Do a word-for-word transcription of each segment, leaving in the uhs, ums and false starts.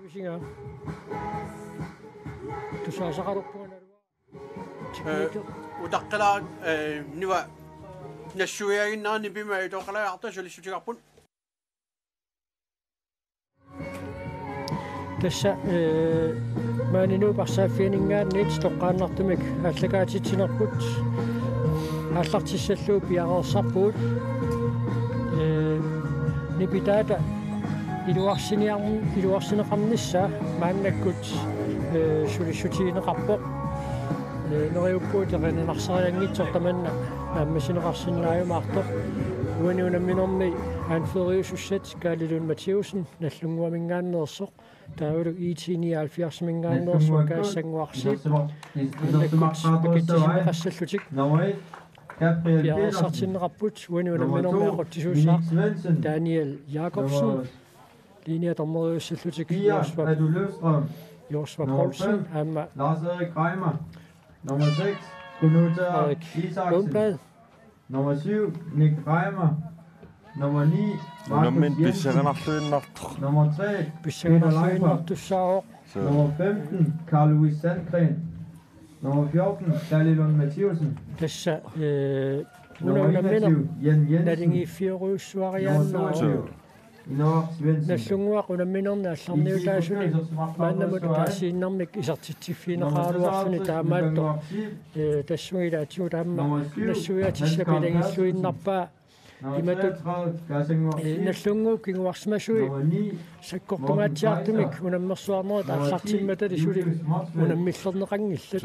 Visinga. Tusaasaqaruppunga. Eh, utaqqilaa, eh, niva nassuiaginnarani pima itoqalaarta sulissutigarput. Tassa, eh, maani Nuup arsaaffianinngaanniit toqqaannartumik aallakaatitsinerput aallartissallugu piareersarpugut. Eh, nipitaata iluarsiniarn-, iluarsineqarnissaa maannakkut, eh, sulissutigineqarpoq. Eh, neriuppugut erinanarsarianngitsoq tamanna naammassineqarsinnaajumaartoq. Uani unamminermi anføreriusussat Kaali Lund Mathiussen Nagdlunguaminngaanneersoq. Taavalu IT nioghalvfjerdsiminngaanneersoq Kaassanguaq Zeeb. Maannakkut pakitsisineqassallutik. Piareersartinneqarput uani unamminermi aqutsisuussaaq Daniel Jakobsen. Linjea dommeriussallutik Joshua, Joshua Poulsen, aamma Lars-Erik Reimer. Nummer seks, Kunuta Frederik Isaksen. Lundblad. Nummer syv, Nick Reimer. Nummer ni, Markus Jensen. Pissanganarluinnartoq. Nummer tre, Peter Leifert. Pissanganarluinnartussaavoq. Nummer femten, Carl Louis Sandgren. Nummer fjorten, Kaali Lund Mathiussen. Tassa, eh, una unammineq naligiiffiorujussuariaannarpoq. Nummer toogtyve, Jan Jensen. Nummer toogtyve, Inoar Svendsen. Nagdlunguaq unamminerni aallarniutaasuni maannamut ataasiinnarmik isertitsiffigineqaraluarluni taamaattoq, eh, tassunga ilaatigut aamma nassuiaatissap ilagilluinnarpaa imatut, eh, Nagdlunguup kinguarsimasui sakkortungaatsiartumik unammersuarnerit aallartimmatali suli unammillerneqanngillat.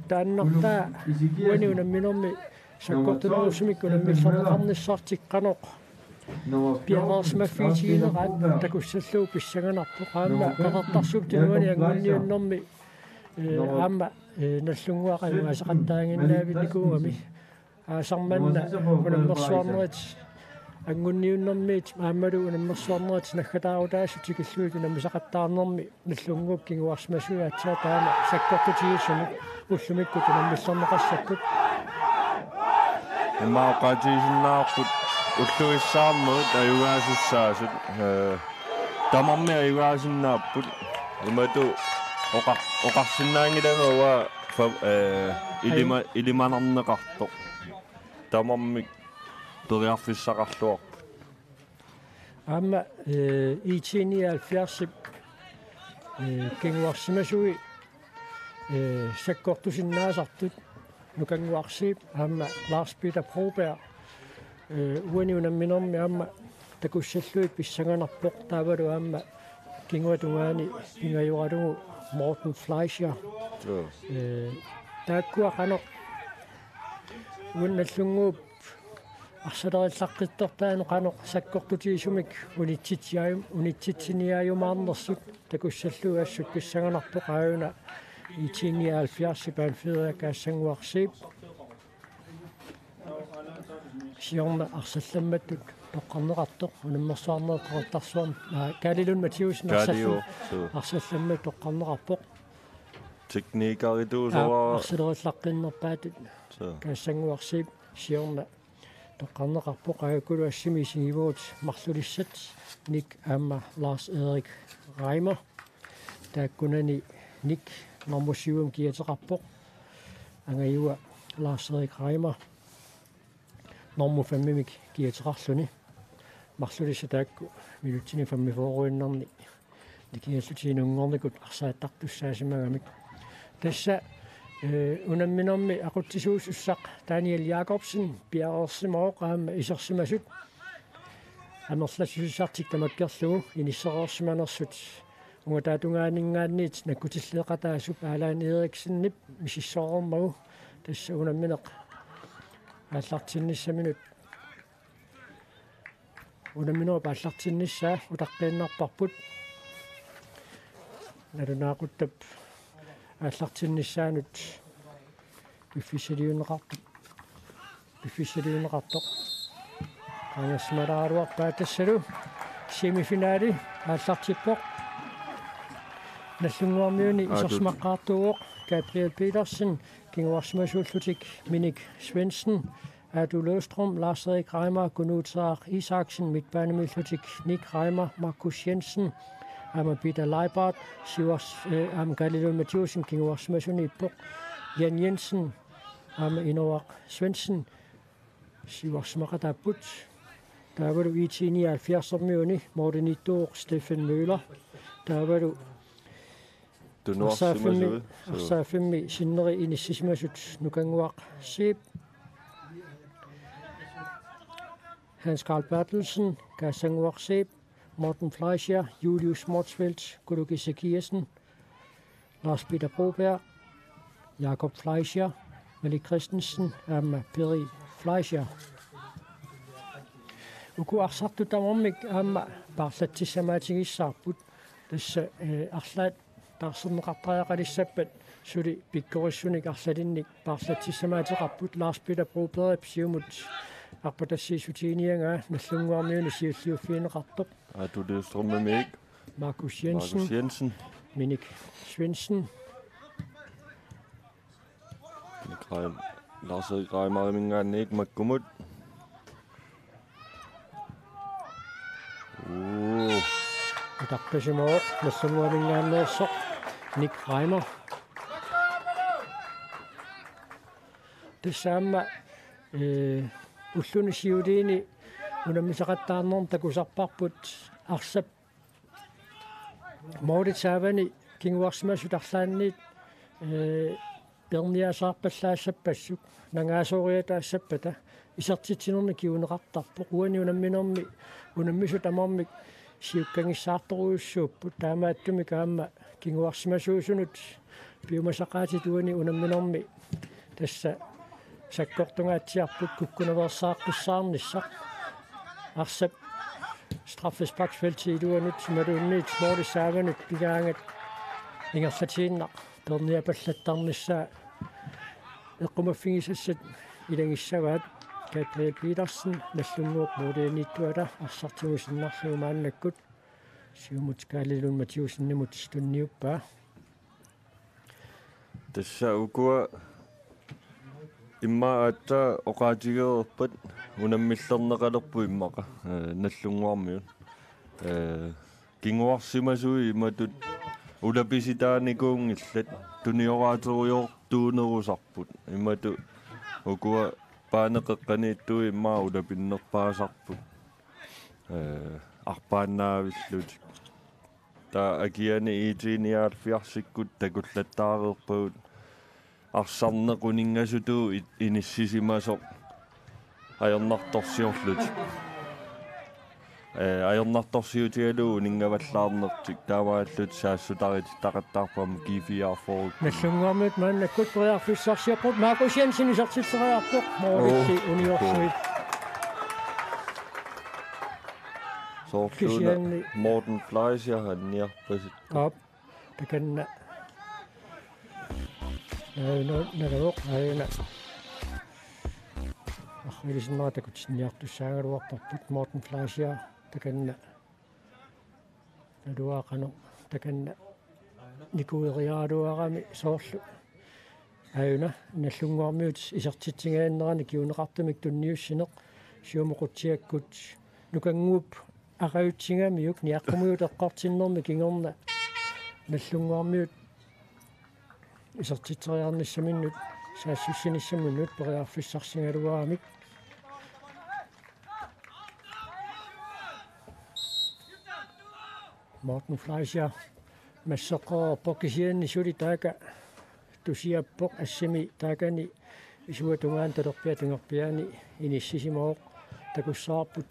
Taannartaa uani unamminermi sakkortunerusumik unammillerneqarnissartik qanoq piareersimaffiginerat takussallugu pissanganarpoq aamma Qeqertarsuup Tunuani anguniunnermi, eh, aamma, eh, Nagdlunguaq ajugaasaqattaaginnaavinnikuugami. Aasaq manna unammersuarnerit anguniunnermiit aammalu unammersuarnerit naggataarutaasut tikillugit unammisaqattaarnermi Nagdlunguup kinguarsimasui aatsaat taama sakkortutigisumik ullumikkut unammillerneqassapput. Immaqa oqaatigisinnaavarput ulluissaarnerit ajugaasussaasut, eh, tamarmik ajugaasinnaapput. Imatut oqa-, oqarsinnaanngilanga uanga fa-, eh, ilima-, ilimanarneqartoq. Tamarmik periarfissaqarluarput. Aamma, eh, IT nioghalvfjerdsip, eh, kinguarsimasui, eh, sakkortusinnaasartut Nukannguaq Zeeb aamma Lars Peter Broberg, eh, uani unamminermi aamma takussallugit pissanganarpoq taavalu aamma kinguata tungaani pingajoralugu Morten Fleischer. Joo. Eh, taakkua qanoq uani Nagdlunguup arsalerillaqqittortaanut qanoq sakkortutigisumik unitsitsiaajum-, unitsitsiniaajumaarnersut takussallugit assut pissanganarpoq aajuna IT nioghalvfjerdsip anfører Kaassanguaq Zeeb. Siorna arsallammattut toqqarneqartoq unammersuarnerit Qeqertarsuarmi, aa, Kaali Lund Mathiussen Kaali, arsallam-, joo, joo. Arsallammattut toqqarneqarpoq. Teknikerituusara. Aa, arsalerillaqqinnerpaatut. Joo. Kaassanguaq Zeeb siorna toqqarneqarpoq, aajukkulu assimi isigivugut marlulissat Nick aamma Lars-Erik Reimer. Taakkunani Nick normu syvimi kiateqarpoq. Angajua Lars-Erik Reimer normu femimik kiateqarluni. Marlulissat taakku minutsini femogfyrreinnarni nikingallutik inunngornikut arsaattartussaasimagamik. Tassa, eh, unamminermi aqutsisuusussaq Daniel Jakobsen piareersimavoq aamma isersimasut amerlassuseqartik tamakkerlugu inissereersimanersut ungataatungaaninngaanniit nakkutilleeqataasup Allan Eriksenip misissoreermagu. Tassa unammineq aallartinnissaminut unamminerup aallartinnissaa utaqqiinnarparput. Nalunaaquttap aallartinnissaanut piffissaliunneqartoq. Piffissaliunneqartoq. Qaangersimalaaraluarpaa tassalu semifinali aallartippoq. Nagdlunguarmiuni Aa, tut. Isersimaqqaartuuvoq Gabriel Petersen, kinguarsimasuullutik Minik Svendsen, Aatu Løvstrøm, Lars-Erik Reimer, Kunuuteaq Isaksen, midtbanemiillutik Nick Reimer, Markus Jensen, aamma Peter Leibart, siuars-, eh, aamma Kaaliluun Mathiussen kinguarsimasuniippoq, Jan Jensen, aamma Inoaq Svendsen, siuarsimaqataapput. Taavalu IT-nioghalvfjerdsermiuni målimiittuuvoq Steffen Møller. Taavalu tunuarsimasui. Arsaafimmi, suu, arsaafimmi sinneri inissisimasut Nukannguaq Zeeb, Hans Karl Berthelsen, Kaasannguaq Zeeb, Morten Fleischer, Julius Motzfeldt, Kuluki Ezekiassen, Lars Peter Broberg, Jakob Fleischer, Malik Christensen, aamma Peri Fleischer. Uku arsartut tamarmik aamma paarlatsissamaatigissavarput. Tassa, eh, arlaat taarserneqartariaqalissappat suli pikkorissunik arlalinnik paarlatsissamaateqarput. Lars Peter Brobergip siumut arpatassiissutigineqarnera Nagdlunguarmiuni siulliuffigineqartoq. Atuliustrømmimik. Markus Jensen. Markus Jensen. Minik Svendsen. Nick Reim-, Lars-Erik Reimeriminngaanniit makkumut. Uu. Utaqqisimavoq Nagdlunguarminngaanneersoq Nick Reimer. Tassa aamma, eh, ulluni siuliini unammisaqattaarnermi takusarparput arsap målit saavani kinguarsimasut arlaanniit, eh, peerniasaarpallaassappassuit, nangaasooriataassappata isertitsinermi kinguneqartarpoq. Uani unamminermi unammisut tamarmik siukkagissaartorujussuupput, taamaattumik aamma kinguarsimasuusunut piumasaqaatit uani unamminermi tassa sakkortungaatsiarput kukkunaveersaaqqissaarnissaq. Arsap straffesparksfeltip iluanut imaluunniit målit saavanut pigaangat ingerlatiinnaq peerniapallattarnissaa eqqumaffigisassat ilagissavaat. Gabriel Petersen Nagdlunguup målimiittuata arsartigut sinnarlugu maannakkut siumut Kaaliluun Mathiussenimut tunniuppaa. Tassa ukua immaqa aatsaat oqaatigereerpat unammillerneqalerput immaqa, eh, Nagdlunguarmiut. Eh, kinguarsimasui imatut ulapisitaanikuunngillat, tunioraaterujoortuunerusarput. Imatut ukua paanit qeqqaniittuut immaqa ulapinnerpaasarput. Eh, arpaannaavillutik. Taava akiani IT-nioghalvfjerdsikkut takullattaareerpagut arsarneq uninngasutut i-, inissisimasoq ajornartorsiorlutik. Eh, ajornartorsiutigalugu uninngavallaarnertik taamaalillutik saassutaritittaqattaarput aamma G fire R fyrre. Nagdlunguarmiut maannakkut periarfissarsiorput, Markus Jensen isertitseriarpoq målilli, oh, uniorsuit. Soorluuna kisianni Morten Fleischer anniarpasippoq. Aap, takanna. Aajuna, nalavoq, aajuna. Arriilisinnera takutinniartussaagaluarparput Morten Fleischer, takanna. Naluara qanoq takanna nikueriaraluarami soorlu. Aajuna, Nagdlunguarmiut isertitsigaannerani kinguneqartumik tunniussineq, siumuqutsiakkut Nukannguup aqagutsigamiuk niaqqumigut eqqortinnermi kingorna Nagdlunguarmiut isertitseriarnissaminnut saassussinissaminnut periarfissarsigaluaramik. Morten Fleischer masseqqoorpoq, kisianni suli taaka tusiappoq, assimi taakani isuata tungaanut talerpiata tungerpiaani inissisimavoq. Takussavarput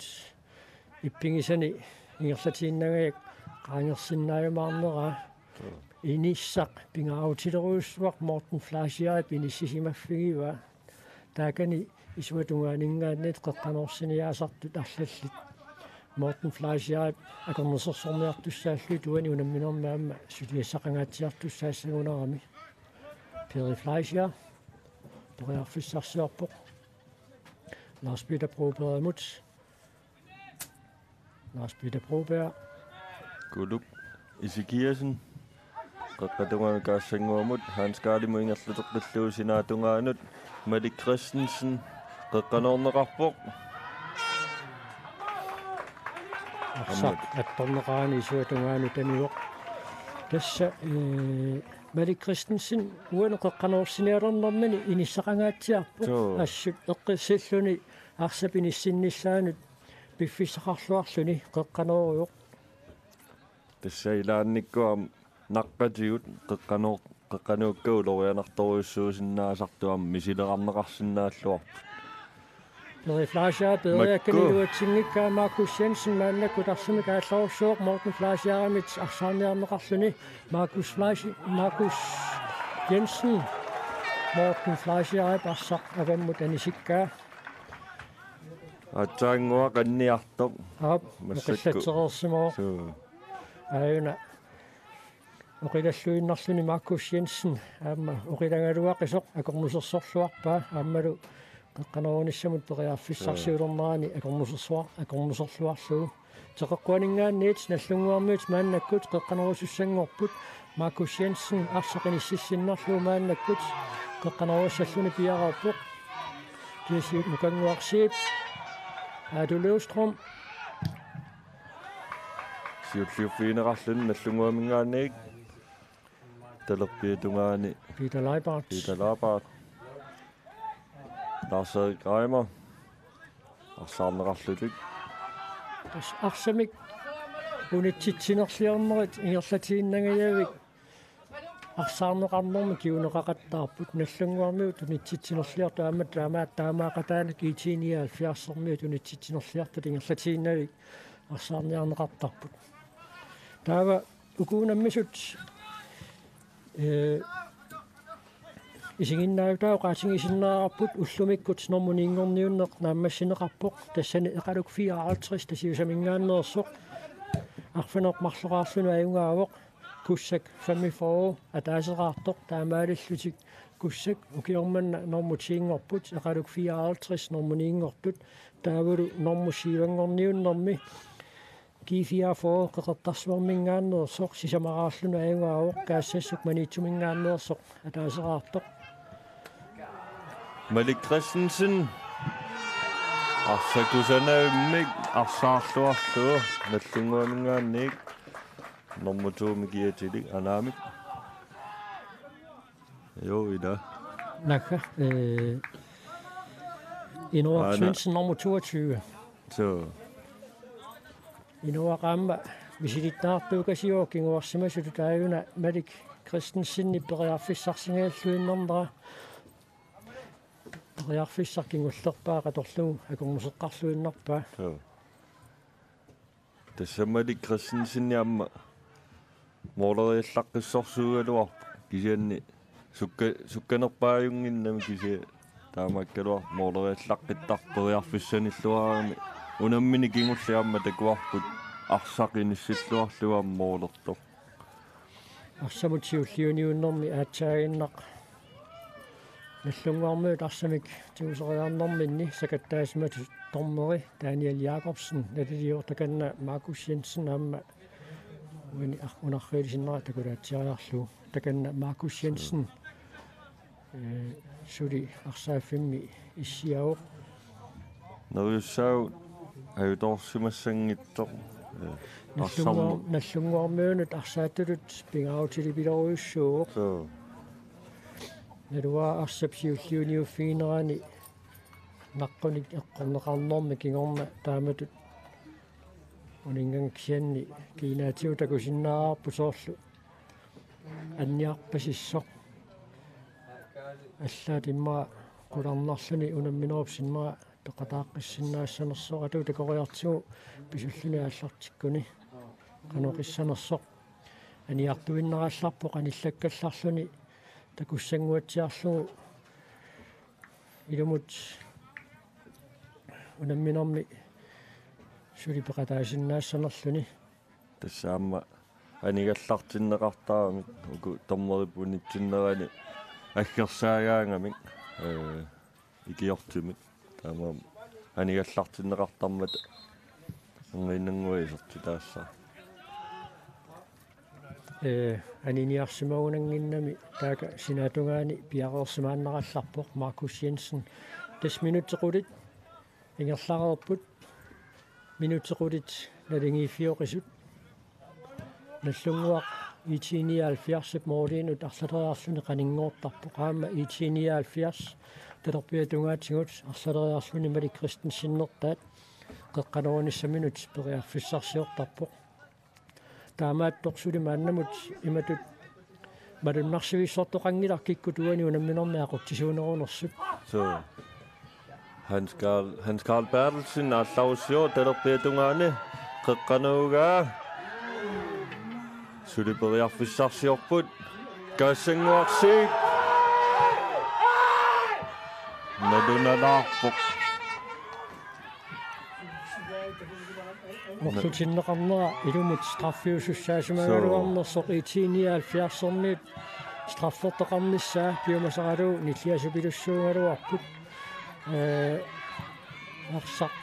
ippigisani ingerlatiinnangajak qaangersinnaajumaarneraa. Inissaq pingaarutilerujussuaq Morten Fleischerip inissisimaffigigaa. Taakani isuata tungaaninngaanniit qeqqanoorsiniaasartut arlallit Morten Fleischerip akornusersorniartussaallugit uani unamminermi aamma suliassaqangaatsiartussaassagunarami. Peri Fleischer periarfissarsiorpoq Lars Peter Brobergimut. Lars Peter Broberg. Kuluk Ezekiassen. Qeqqata tungaanut Kaassannguamut, Hans Karlimut ingerlateqqillugu sinaatungaanut, Malik Christensen qeqqanoorneqarpoq. Arsaq attorneqarani isuata tungaanut tanivoq. Tassa, ee, Malik Christensen uani qeqqanoorsiornialernermini inissaqangaatsiarpoq. Suu. Assut eqqissilluni arsap inissinnissaanut piffissaqarluarluni qeqqanooruvoq. Tassa ilaannikkut aamma naqqatigut qeqqanoo-, qeqqanuukkat ulorianartorujussuusinnaasartut aamma misilerarneqarsinnaalluarput. Peri Fleischer, Makku. Peeriakkani iluatsinngikkaa Markus Jensen maannakkut arsamik aallarussuaq Morten Fleischerimit arsaarniarneqarluni. Markus Fleisch-, Markus Jensen, Morten Fleischerip arsaq avammut anisikkaa. Aatsaannguaq qanniartoq. Aap, massakkut. Oqillatsereersimavoq. Suu. Aajuna. Oqilalluinnarluni Markus Jensen aamma oqilagaluaqisoq akornusersorluarpaa aammalu qeqqanoorunissamut periarfissarsiulernerani akornusersuar-, akornuserluarlugu. Teqeqquaninngaanniit Nagdlunguarmiut maannakkut qeqqanoorusussanngorput. Markus Jensen arsaq inississinnarlugu maannakkut qeqqanoorussalluni piareerpoq. Kiisiup Nukannguarsiip Aatu Løvstrøm. Siulliuffigineqarluni Nagdlunguaminngaanniit. Talerpiata tungaani Peter Leibart. Peter Leibart. Lars-Erik Reimer. Arsaarneqarlutik. Tassa arsamik unitsitsinerliornerit ingerlatiinnangajavik arsaarneqarnermi kinguneqaqattaarput. Nagdlunguarmiut unitsitsinerliortut aamma taama-, taamaaqataanut I T nioghalvfjerdsermiut unitsitsinerliortut ingerlatiinnavik arsaarniarneqartarput. Taava uku unammisut, ee, isiginnaavittaa oqaatigisinnaavarput ullumikkut normu niinngorniunneq naammassineqarpoq, tassani Eqaluk fireoghalvtreds Tasiusaminngaanneersoq arfineq-marloqarluni ajugaavoq, Kussak femogfyrre ataaseraartoq, taamaalillutik Kussak ukioq manna normu tiinngorput, Eqaluk fireoghalvtreds normu niinngortut, taavalu normu syvanngorniunnermi G fireogfyrre Qeqertarsuarminngaanneersoq sisamaraarluni ajugaavoq, Kaassassuk Maniitsuminngaanneersoq ataaseraartoq. Malik Christensen. Arsaq kusanavimmik arsaarluarlugu Nagdlunguaminngaanniit. Normu to-mi kiatilik anaamik. Jo, ila. Naagga, eh, Inoa Aana. Svendsen nummer toogtyve. Så. Inoa aamma misilittagartuukasiuvoq kinguarsimasutut, aajuna Malik Christensenip periarfissarsingajalluinnarnera. Periarfissaq kingullerpaaq atorlugu akornuseqqarluinnarpaa. Så. Tassa Malik Christensen aamma mooleriallaqqissorsuugaluarpoq, kisianni sukka-, sukkanerpaajunnginnami, kisianni taamaakkaluartoq mooleriallaqqittarpoq periarfissanilluarami. Unammineq kingulleq aamma takuarput arsaq inissilluarlugu aamma moolertoq. Arsamut siulliuniunnermi aatsaaginnaq Nagdlunguarmiut arsamik tiguseriarnerminni sakattaasimatut dommeri Daniel Jakobsen nalilivoq, takanna Markus Jensen aamma uani ar-, unarriilisinnera takulaatsiariarlugu. Takanna Markus Jensen, eh, suli arsaaffimmi issiavoq. Neriussaagut ajutoorsimassanngitsoq, eh, Nagdlunguar-, arsamut. Nagdlunguarmiunut arsaattutut pingaarutilipilorujussuuvoq. Så. Naluara arsap siulliuniuffiginerani naqqunik eqqorneqarnermi kingorna taamatut uninngaanniit kisianni kiinaatigut takusinnaavarput soorlu anniarpasissoq. Allaat immaqa qularnarluni unamminerup sinnera peqataaqqissinnaasanersoq, atuuttoq takoriartigu pisulluni aallartikkuni qanoq issanersoq. Aniartuinnarallarpoq anillakkallarluni takussannguatsiarlugu ilumut unamminermi suli peqataasinnaassanerluni. Tassa aamma anigallartinneqartaramik uku dommerip unitsinnerani aggersaagaangamik, ee, ikiortumik. Taamaammat anigallartinneqartarmata anginnannguaq isertitaassaaq. Ee, aniniarsimagunannginnami taakku sinaatungaani piareersimaannarallarpoq Markus Jensen. Tassa minutsit qulit ingerlareerput. Minutsit qulit naligiiffioqisut. Nagdlunguaq IT nioghalvfjerdsip måliinut arlaleriarluni qaninngortarpoq. Aamma IT nioghalvfjerds talerpiata tungaatigut arlaleriarluni Malik Christensenertaat qeqqanoorunissaminut periarfissarsiortarpoq. Taamaattoq suli maannamut imatut malunnarsivissortoqanngilaq kikkut uani unamminermi aqutsisuunerunersut. Suu. Hans Karl, Hans Karl Berthelsen aallarussivoq talerpiata tungaani qeqqanooraa. Suli periarfissarsiorput. Kaassannguaq Zeeb. Nalunalaarpoq. Orlutinneqarnera ilumut straffiusussaassimagaluarnersoq IT nioghalvfjerdsermiut straffertoqarnissaa piumasaralugu nilliasupilussuugaluarput. Ee, arsaq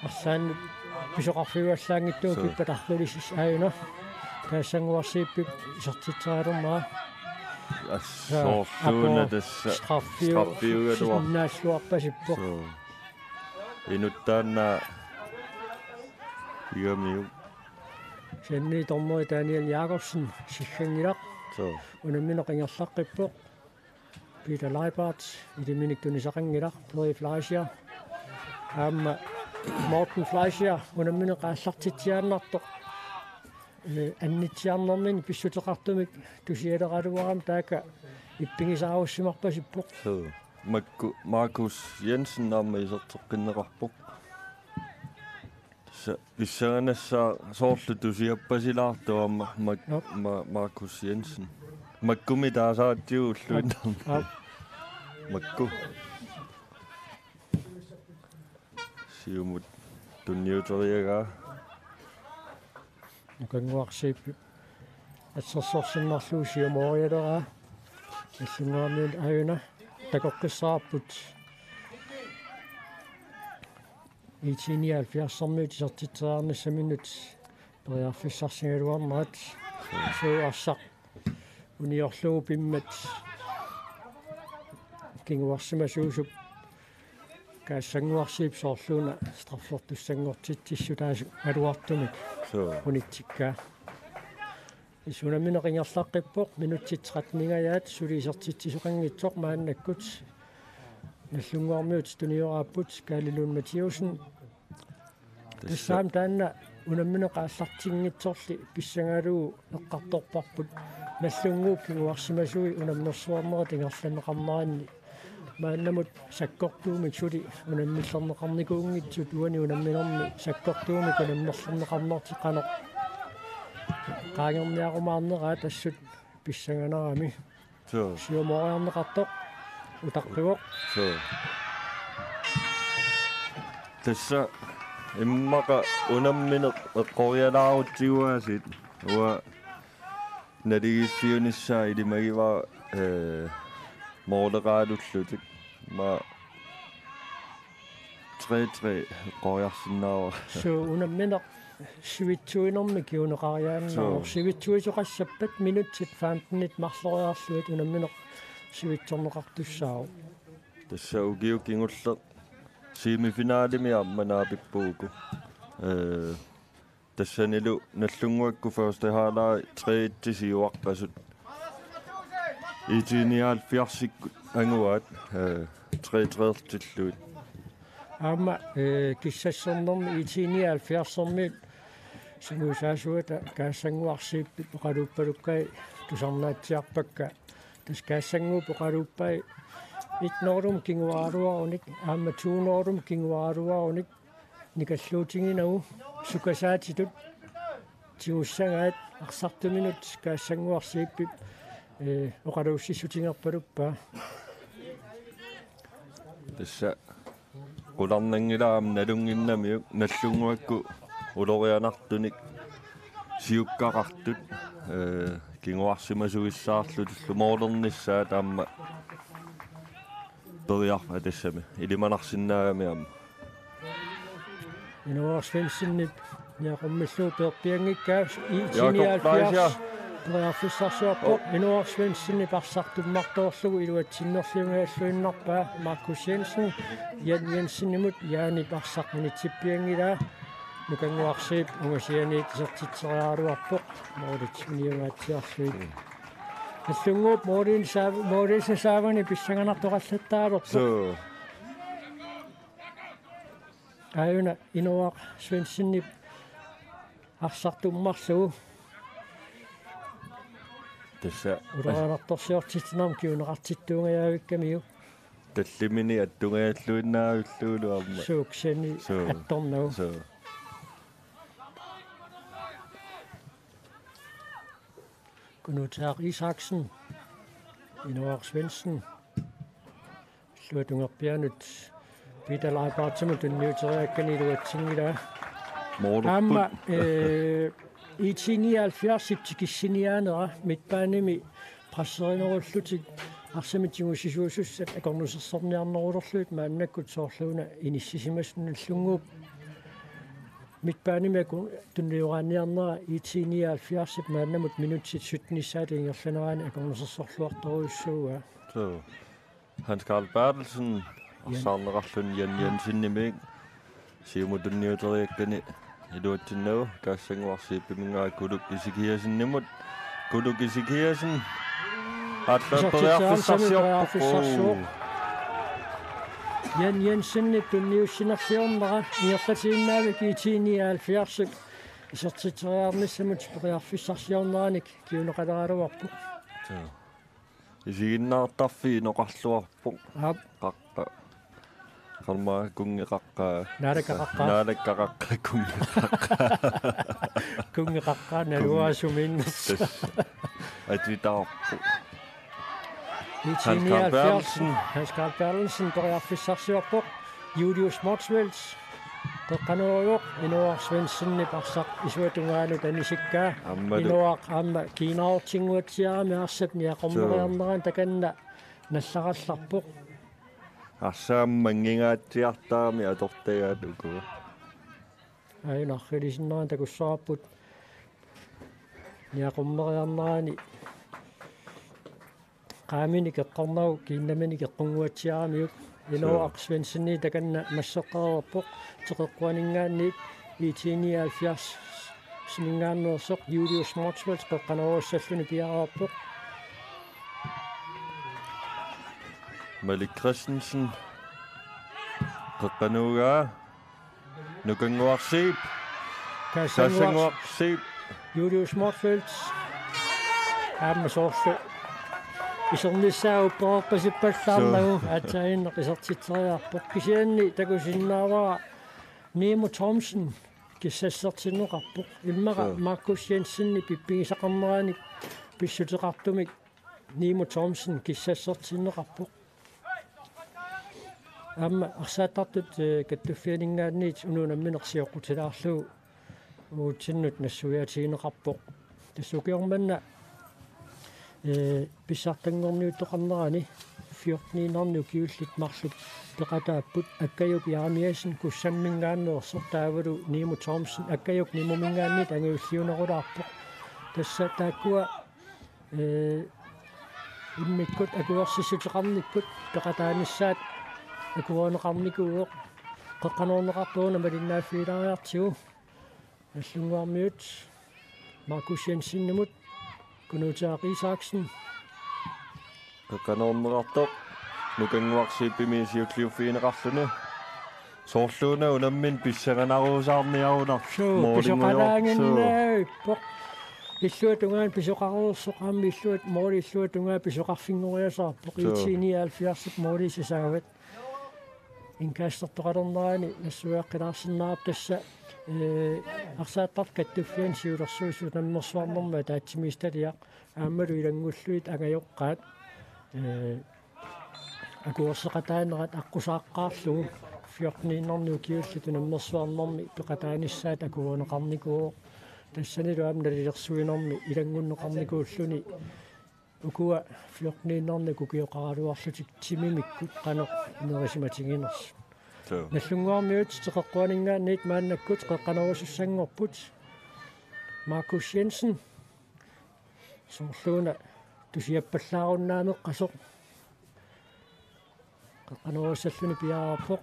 arlaannut pisoqarfiuallaanngitsugut. Suu. Pippa Tarrilisis aajuna Kaassannguaq Zeebip isertitseriarmat. Assorsuuna tassa straffiu-, straffiugaluar-, sinnaalluarpasippoq. Suu. Inuttaa igamiuk. Kisianni dommeri Daniel Jakobsen sigganngilaq. Suu. Unammineq ingerlaqqippoq. Peter Leibert, iliminik tunisaqanngilaq, Peri Fleischer. Aamma Morten Fleischer, unammineq aallartitsiaannartoq. Ee, annitsiarnermini pissuteqartumik tusialeraluarami taakku ippigisaarussimarpasippoq. Suu. Makku, Markus Jensen aamma iserteqqinneqarpoq. Tassa pissanganassaaq soorlu tusiappasilaartoq aamma Mak-, Jop. Ma-, Markus Jensen. Makkumi taasaratsigu ulluinnarni. Aap. Makku. Siumut tunniuteriaraa. Nukannguaq Zeeb assersorsinnarlugu siumoorialeraa. Nagdlunguarmiut aajuna takoqqissavarput. IT nioghalvfjerdsermiut isertitseriarnissaminnut periarfissarsigaluarnerat. Suu arsaq uniorlugu pimmat kinguarsimasuusup Kaassannguaq Zeeb soorluuna straffertussanngortitsissutaasut aluartumik. Suu. Unitsikkaa. Unammineq ingerlaqqippoq, minutsit tretten-ingajaat suli isertitsisoqanngitsoq maannakkut. Nagdlunguarmiut tunioraapput, Kaali Lund Mathiussen. Tassa. Tassami taanna unammineq aallartinngitsorli pissangaalugu eqqartorparput. Nagdlunguup kinguarsimasui unammersuarnerat ingerlanneqarneranni. Maannamut sakkortuumik suli unammillerneqarnikuunngitsut uani unamminermi sakkortuumik unammerlerneqarnertik qanoq qaangerniarumaarneraa tassut pissanganarami. Suu. Siumooriarneqartoq utaqqivoq. Suu. Tassa immaqa unammineq eqqorialaarutsigu aasiit. Uanga naligiiffiunissaa ilimagivara, ee, mooleqaalullutik. Aamma tre tre eqqoriarsinnaavara. Suu, unammineq sivitsuinermi kinguneqariaannarpoq. Suu. Sivitsuisoqassappat minutsit femtenit marloriarlugit unammineq sivitsorneqartussaavoq. Tassa ukiut kingulleq semifinalimi aamma naapippugut. Ee, tassanilu Nagdlunguakkut første halvleg tre et siuaqqasut. IT nioghalvfjerdsikkut anguaat, ee, tre tre-rtillugit. Aamma, ee, kissassernermi IT nioghalvfjerdsermiut sungiusaasuata Kaassannguaq Zeebip oqaluuppalukkai tusarnaatsiarpakka. Tassa Kaassannguup oqaluuppai et nul-imut kinguaraluarunik, aamma to nul-imut kinguaraluarunik, nikalluutiginagu sukasaatitut tigussagaat arsartuminut Kaassannguaq Zeebip, ee, oqaluussissutigerpaluppaa. Tassa qularnanngilaq aamma nalunnginnamiuk Nagdlunguakkut ulorianartunik siukkaqartut, ee, kinguarsimasuissaarlutullu moolernissaat aamma periarfissat tassami ilimanarsinnaagami aamma. Inuup Svendsenip niaqqummillugu peerpianngikkaa IT nioghalvfjerds. Jakob Fleischer. Periarfissarsiorpoq. Oh. Inuup Svendsenip arsaq tummartoorlugu iluatsinnerliugaluinnarpaa Markus Jensen. Jan Jensenimut, Janip arsaq minitsippianngilaa. Nukannguarsiip ungasianiit isertitseriaraluarpoq, målit uniungaatsiarlugit. Nallunnguup målin saav-, målin saavani pissanganartoqallattaalerpoq. Suu. Aajuna Inoaq Svendsenip arsartummarlugu. Tassa. Ulorianartorsiortitsinermi kinguneqartittuungajaavikkamiuk. Tallimini attungajalluinnaavillugu aamma. Suuksani. Suu. Attornagu. Suu. Kunuutaaq Isaksen. Inoaq Svendsen. Illuatungerpianut Peter Leibartsimut tunniuteriakkani iluatsinngilaa. Målip. Aamma, eh, IT nioghalvfjerds tikissiniaanera midtbanemi presserinerullutik arsamik tigusisuusussat akornusersorniarnerulerlugit maannakkut soorluuna inissisimasut. Nallunnguup midtbanemi aku-, tunnioraanniarnera IT nioghalvfjerdsip maannamut minutsit syttenissaata ingerlanerani akornusersorluartorujussuuaa. Suu. Hans Karl Berthelsen, arsaarneqarluni Jan Jensenimik, siumut tunniuteriakkani iluatsinnagu, Kaassanguaq C P-minngaanniit Kuluk Ezekiassenimut, Kuluk Ezekiassen, aallarteriarfissarsiorpoq. Isertitseqarnissamut periarfissarsivoq. Jan Jensenip tunniussinerliornera, ingerlatiinnarlugu IT nioghalvfjerdsip isertitseriarnissamut periarfissarsiorneranik kinguneqaleraluarpoq. Suu. Isiginnaartarfik inoqarluarpoq. Aap. Qaqqa. Qarmaa kunngeqaqqaa. Naalakkaqaqqaa. Naalakkaqaqqaa kunngeqaqqaa. Kunngeqaqqaa naluara sumiinnersoq. Tassa. Atuutaarpoq. Hans Karl Berthelsen. Hans Karl Berthelsen periarfissarsiorpoq. Julius Motzfeldt. Qeqqanooruvoq, Inoaq Svendsenip arsaq isuata tungaanut anisikkaa. Aammalu. Inoaq aamma kiinarortinnguatsiarami arsap niaqorneriarnerani takanna nallarallarpoq. Arsaq aamma anngingaatsiartarami atortagaat uku. Aajuna arrilisinnerani takussavarput niaqorneriarnerani qaaminik eqqornagu kiinnaminik eqqunnguatsiaramiuk. Inoaq Svendsenip takanna masseqqareerpoq, teqeqquaninngaanniit IT nioghalvfjerdsiminngaanneersoq Julius Motzfeldt qeqqanoorussalluni piareerpoq. Malik Christensen qeqqanoogaa. Nukannguaq C P. Kaassanguaq. Kaassanguaq C P. Julius Motzfeldt. Aamma soorlu isernissaa uppererpasippallaarnagu. Suu. Aatsaannguaq isertitseriarpoq. Kisianni takusinnaavara Nimo Thomsen kissassertinneqarpoq. Immaqa. Suu. Markus Jensenip pippigisaqarneranik pissuteqartumik Nimo Thomsen kissassertinneqarpoq. Aamma arsaattartut, eh, kattuffianinngaanniit unamminissiorutilaarlugu uatsinnut nassuiaatigineqarpoq. Tassa ukioq manna, eh, pissartanngorniuttoqarnerani fjorteniinnarnik ukiullit marluk peqataapput Akkajuk Jeremiassen Kussamminngaanneersoq taavalu Nimo Thomsen Akkajuk Nimominngaanniit angajulliunerulaarpoq. Tassa taakkua ee, immikkut akuersissuteqarnikkut peqataanissaat akuerineqarnikuuvoq. Qeqqanoorneqartoq una malinnaaffigilaariartigu. Nallunnguarmiut Markus Jensenimut Kunuutaaq Isaksen. Qeqqanoorneqartoq Nukannguaq C P-mi siulliuffigineqarluni. Soorluuna unammineq pissanganarusaarniarunarpoq. Suu, målingujoq. Pisoqalaaginnarpoq. Illuatungaanut pisoqareersoq aamma illuat-, måli illuatungaa pisoqarfinngoriasaarpoq. Suu. IT nioghalvfjerdsip måli sisaavat. Indkastertoqalernerani nassuiaqqilaarsinnaavarput tassa, ee, arsaattartut kattuffianni siulersuisut unammersuarnermi ataatsimiititaliaq aammalu ilanngullugit angajoqqaat, ee, akuerseqataanerat aqqusaaqqaarlugu fjorteniinnarnik ukiullit unammersuarnermi peqataanissaat akuerineqarnikuuvoq. Tassanilu aamma nalilersuinermi ilanngunneqarnikuulluni ukua fjorteniinnarnik ukioqaraluarlutik timimikkut qanoq inerisimatiginersut. Suu. Nallunnguarmiut teqeqquaninngaanniit maannakkut qeqqanoorusussanngorput. Markus Jensen. Soorluuna tusiappallaarunnaarneqasoq. Qeqqanoorussalluni piareerpoq.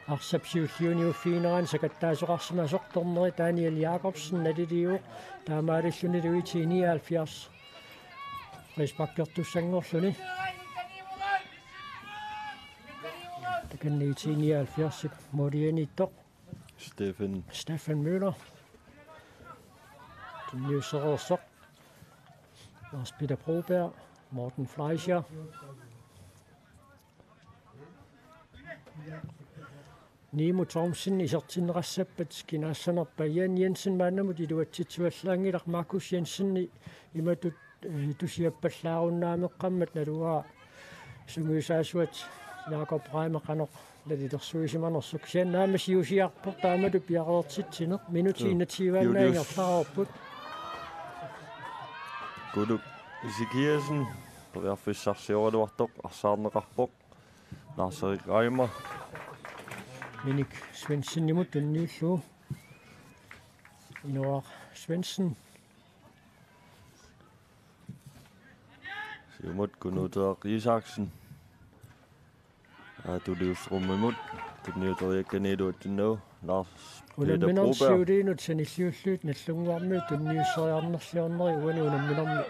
Arsap siulliuniuffiginerani sakattaasoqarsimasoq dommeri Daniel Jakobsen naliliivoq, taamaalillunilu I T nioghalvfjerds frisparkertussanngorluni. Takanna I T nioghalvfjerdsip målimiittoq Stefan. Stefan Møller. Tunniussereersoq Lars Peter Broberg, Morten Fleischer. Nimo Thomsen isertinneqassappat kinaassanerpa? Jan Jensen maannamut iluatsitsivallaanngilaq, Markus Jensen imatut, eh, tusiappallaarunnaarneqarmat naluara sungiusaasuat Jakob Reimer qanoq nalilersuisimanersoq. Kisianni aamma siusiarpoq taamatut piareertitsineq, minutsit Joo. enogtyve Julius. ingerlareerput. Kulup Isikiasen periarfissarsioraluartoq arsaarneqarpoq. Lars-Erik Reimer. Minik Svendsenimut tunniullugu. Inoar Svendsen. Siumut Kunuuteaq Isaksen. Atuliusrummimut. Tunniuteriakkani iluatsinnagu. Lars Peter Unamminermi Broberg. Siuliinut sanilliullugu Nagdlunguarmiut tunniusseriarnerliorneri uani unamminermi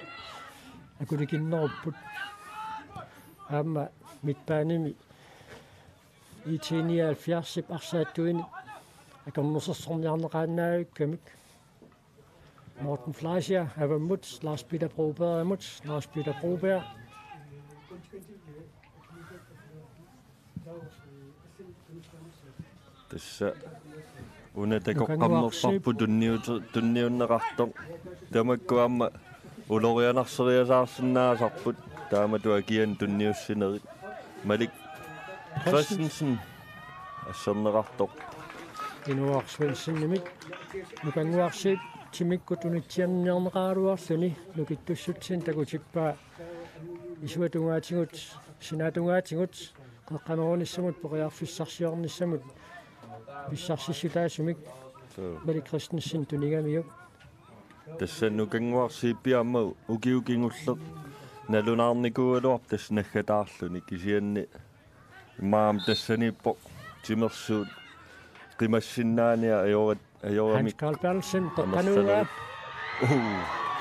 akulikinnerupput. Aamma midtbanemi I T nioghalvfjerdsip arsaattuini akornusersorniarneqaannaavikkamik. Morten Fleischer avammut, Lars Peter Brobergimut, Lars Peter Broberg. Tassa una takoqqammerparput tunniut-, tunniunneqartoq. Tamakku aamma ulorianarseriasaarsinnaasarput taamatut akiani tunniussinerit. Malik Christensen asserneqartoq. Inoar Svendsenimit. Nukannguarsiip timikkut unitsianniarneqaraluarluni nukittussutsinni takutippaa isuatungaatigut, sinaatungaatigut, qeqqanerunissamut, periarfissarsiornissamut pissarsissutaasumik. Suu. Malik Christensen tunigamiuk. Tassa Nukannguarsiippiaq aamma ukiut kingulleq nalunaarnikuugaluarpoq tassa naggataarluni, kisianni immaqa aamma tassaniippoq timersuut qimassinnaaniat ajorat-, ajoramik. Hans Carl Berthelsen, qeqqanuugaa. Amerlanerit. Uu.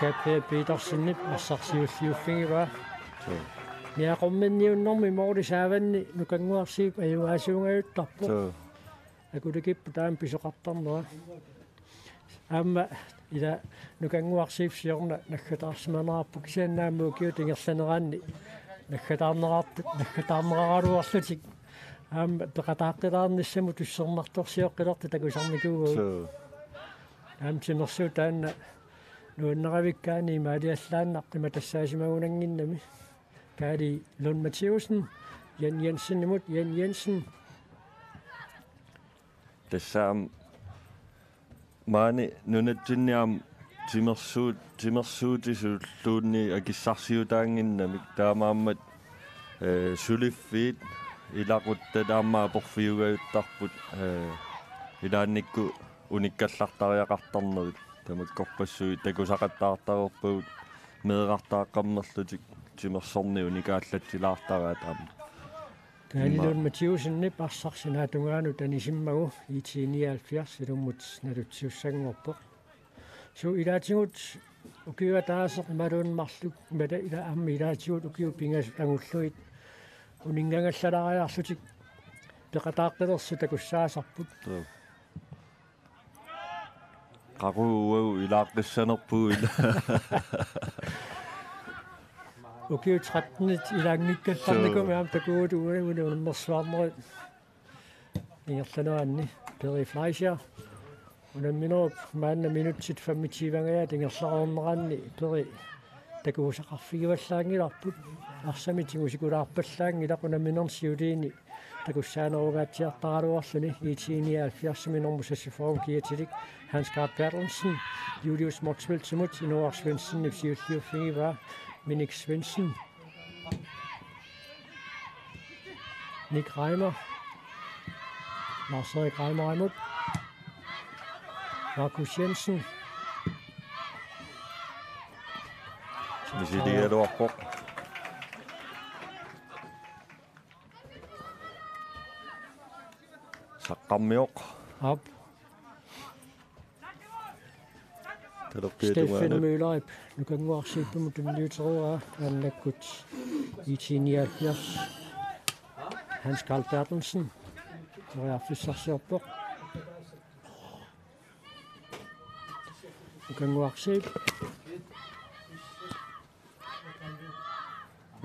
Gabriel Petersenip arsaq siulliuffigivaa. Suu. Niaqorminniunnermi måli saavanni Nukannguarsiip ajugaasuungajuttarpoq. Suu. Akulikipput taama pisoqartarnera. Aamma ila Nukannguarsiip siorna naggataarsimanerarput, kisianni aamma ukiut ingerlaneranni naggataarnerart-, naggataarneraraluarlutik. Aamma peqataaqqilaarnissamut tussernaartorsioqqilertut takusarnikuuagut. Suu. Aamma timersuut taanna nuannaravikkaanni imaaliallaannaq ima tassaasimagunannginnami. Kari Lund Mathæussen, Jan Jensenimut, Jan Jensen. Tassa aamma maani nunatsinni aamma timersuut-, timersuutisut luunniit akissarsiutaannginnamik, taamaammat, eh, suliffiit ilaquttat aamma aporfiugajuttarput, eh, ilaannikkut unikkallartariaqartarnerit. Tamakkorpassuit takusaqattaartarpagut meerartaaqqammerlutik timersorneq unikaallatsilaartaraat aamma. Daniel Lund Mathæussenip arsaq sinaatungaanut anisimmagu I T nioghalvfjerds ilummut nalutiussanngorpoq. Suu, ilaatigut ukiup ataaseq imaluunniit marluk, imaluunniit ila aamma ilaatigut ukiut pingasut angullugit uninngangallalariarlutik peqataaqqilersut takussaasarput. Joo. Qaqugu uagut ilaaqqissanerpugut ila. Ukiut tretten ilaanngikkallarnikumi Suu. aamma takugut uagut unammersuarnerit ingerlaneranni. Peri Fleischer. Unamminerup maanna minutsit femogtyve-nngajat ingerlareerneranni Peri takuusaqarfigivallaanngilarput. Arsamik tigusikulaarpallaanngilaq, unamminermi siuliini takussaanerungaatsiartaraluarluni. I T nioghalvfjerdsimi nummer seksogfyrre kiatilik Hans Carl Berthelsen, Julius Motzfeldtimut, Inoar Svendsenip siulliuffigivaa, Minik Svendsen. Nick Reimer. Lars-Erik Reimerimut. Markus Jensen. Misiligaluarpoq. Saqqarmioq. Aap. Talerpiata Steffen tungaanut. Møllerip Nukannguaq Zeebimut tunniutereeraa, maannakkut I T nioghalvfjerds Hans Karl Berthelsen periarfissarsiorpoq. Nukannguaq Zeeb.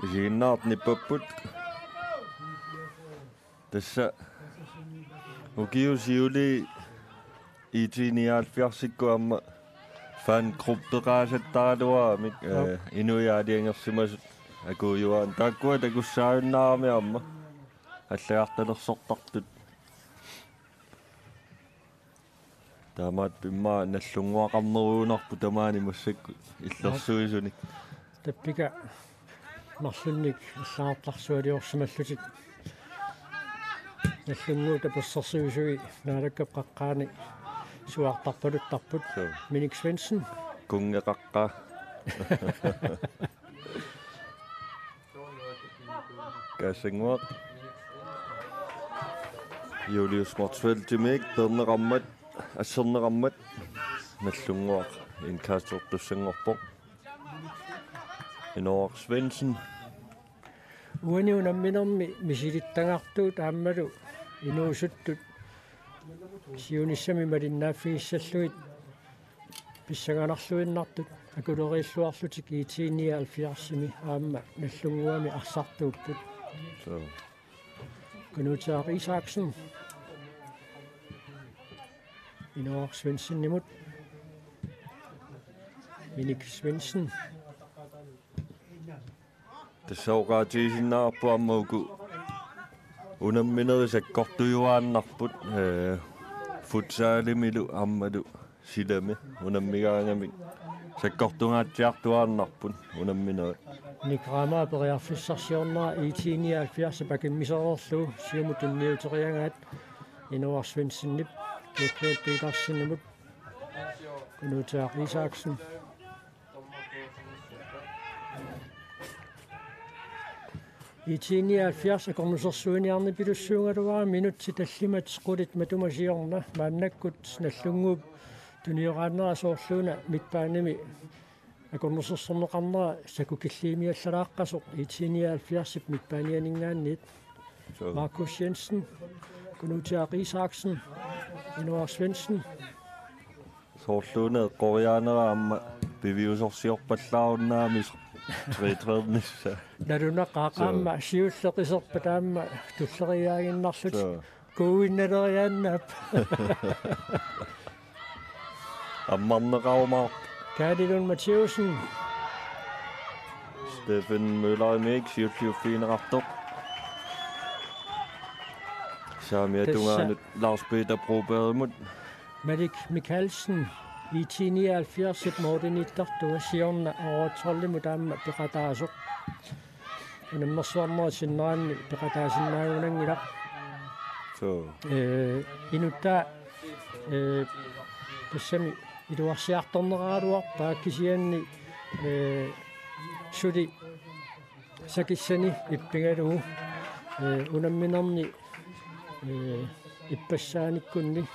Isiginnaartut nippapput. Tassa ukiut siuliini I T nioghalvfjerdsikkut aamma fangruppe qaasattaraluaramik, Joo. eh, inuit aalajangersimasut akuujuaannarput. Taakkua takussaajunnaarami aamma allagartalersortartut. Taamaattumik immaqa Nagdlunguaqarnerugunarpoq tamaani massakkut illersuisunik. Tappika marlunnik allagartarsualiorsimallutik. Nagdlunguup tapersersuisui Naalakkap qaqqaani suaartarpaluttarput. Suu. Minik Svendsen. Kunngeqaqqaa. Kaasannguaq. Julius Motzfeldtimit peerneqarmat, asserneqarmat, Nagdlunguaq indkastertussanngorpoq. Inooraq Svendsen. Uani unamminermi misilittagartuut aammalu inuusuttut siunissami malinnaaffigissallugit pissanganarluinnartut akuleriilluarlutik I T nioghalvfjerdsimi aamma Nagdlunguami arsartuupput. Suu. Kunuutaaq Isaksen. Inooraq Svendsenimut. Minik Svendsen. Tassa oqaatigisinnaavarput aamma uku unamminerit sakkortujuaannarput, eh, futsalimilu aammalu silami unammigaangamik sakkortungaatsiartuaannarput unamminerit. Nick Rama periarfissarsiornera I T nioghalvfjerdsip akimmisereerlugu siumut tunniuteriagaat Inooraq Svendsenip Michael Petersenimut Kunuutaaq Isaksen. I T nioghalvfjerds akornusersuiniarnipilussuugaluarami minutsit tallimat qulit matuma siorna maannakkut Nagdlunguup tunioraannera soorluuna midtbanemi akornusersorneqarnera sakukilliimiallalaaqasoq I T nioghalvfjerdsip midtbanianinngaanniit. Suu. Markus Jensen, Kunuutaaq Isaksen, Inooraq Svendsen. Soorluuna eqqoriaanera aamma piviusorsiorpallaarunnaarami tre tre-nissaq. Nalunaqaaq Suu. Aamma siulleq iserpat aamma tulleriiaaginnarlutik. Suu. Kuuinnaleriaannaap. Ammarneqarumaarpoq. Kaali Lund Mathæussen. Steffen Møllerimik siulliuffigineqartoq. Saamiata Tassa. tungaanut Lars Peter Brobergimut. Malik Mikkelsen, I T nioghalvfjerdsip målimiittartunga siorna Orup Troldimut aamma peqataasoq. Unammersuarnerit sinneraanni peqataasinnaagunanngilaq. Suu. Eh, inuttaa, eh, tassami iluarsiartorneraraluarpaa kisianni, eh, suli sakissani ippigalugu, eh, unamminerni, eh, ippassaanikkunni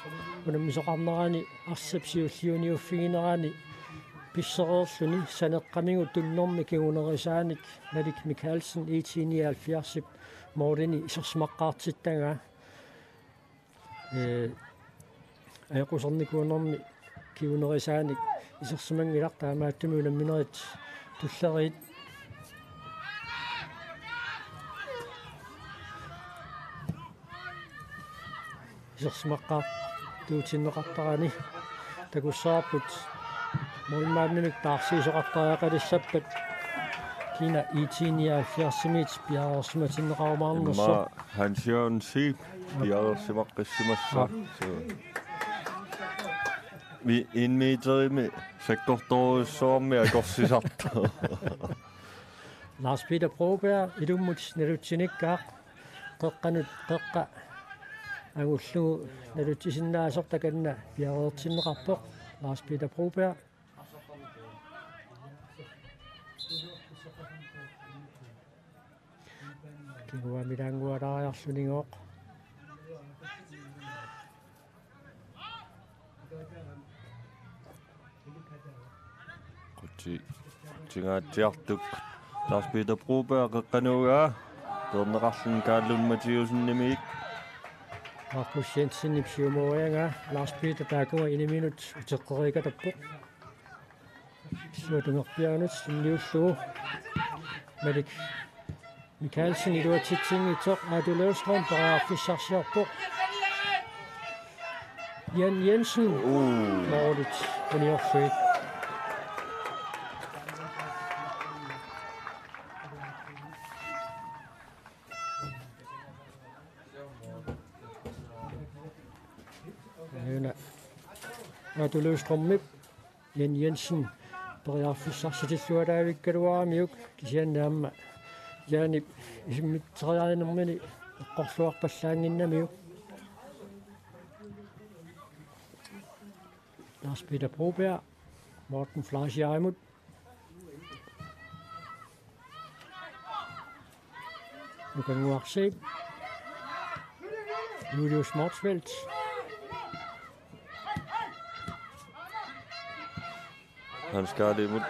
unammisoqarnerani arsap siulliuniuffiginerani pissereerluni saneqqamigut tunnermi kingunerisaanik Malik Mikkelsen I T nioghalvfjerdsip målini isersimaqqaartittagaa. Eh, ajoqusernikuunermi kingunerisaanik isersimanngilaq, taamaattumik unamminerit tulleriit. Isersimaqqaartuutinneqartarani takussavarput målmandimik taarsiisoqartariaqalissappat kina I T nioghalvfjerdsimiit piareersimatinneqarumaarnersoq. Immaqa Hans Jørgen Zeeb piareersimaqqissimassa. Aa. Suu. Mi-, en meterimi sakkortoorujussuarmik akorsisartoq. Lars Peter Broberg ilummut nalutsinikkaaq, qeqqanut qeqqa angullugu nalutsisinnaasoq, takanna piareertinneqarpoq Lars Peter Broberg. Kinguaamilaanngualaariarlunigooq. Tingaatsiartukkut Lars Peter Broberg qeqqanut peerneqarluni Karl Lund Mathiussenimit. Markus Jensenip siumoriaraa Lars Peter taakkua iniminut uteqqeriikatappoq. Suutungerpiaanut sinniullugu Malik Mikaelsen iluatsitsinngitsoq, Aatu Løvstrøm periarfissarsiorpoq. Jan Jensen. Uu. Målit uniorsuit. Aana Aatu Løvstrømip Jan Jensen periarfissarsitilluaraavikkaluaramiuk, kisianni aamma Janip isimmiteriarinermini eqqorluarpallaannginnamiuk. Lars Peter Broberg, Morten Fleischer imut. Nukannguarsiip. Julius Motzfeldt. Hans Karlimut.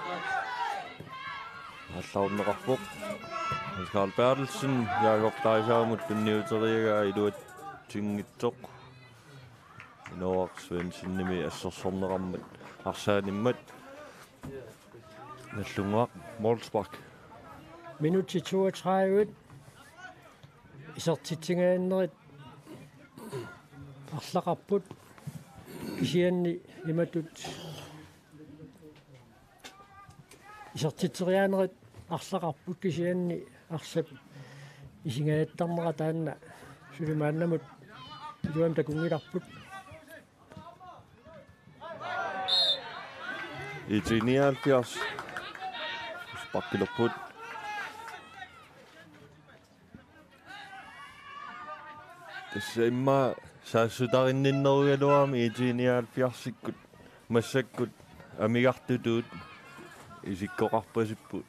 Allaarneqarpoq. Hans Karl Berthelsen, Jakob Fleischerimut tunniuteriaraa iluatsinngitsoq. Noah Svendsenimi assersorneqarmat arsaanimmat. Nagdlunguaq målspark. Minutsit toogtredive. Isertitsingajannerit arlaqarput, kisianni imatut isertitseriaanerit arlaqarput, kisianni arsap isingaattarnera taanna suli maannamut iluamik takunngilarput. I T nioghalvfjerds. Sparkilerput. Tassa immaqa saassutarinninnerugaluarami I T nioghalvfjerdsikkut massakkut amigartutut isikkoqarpasipput.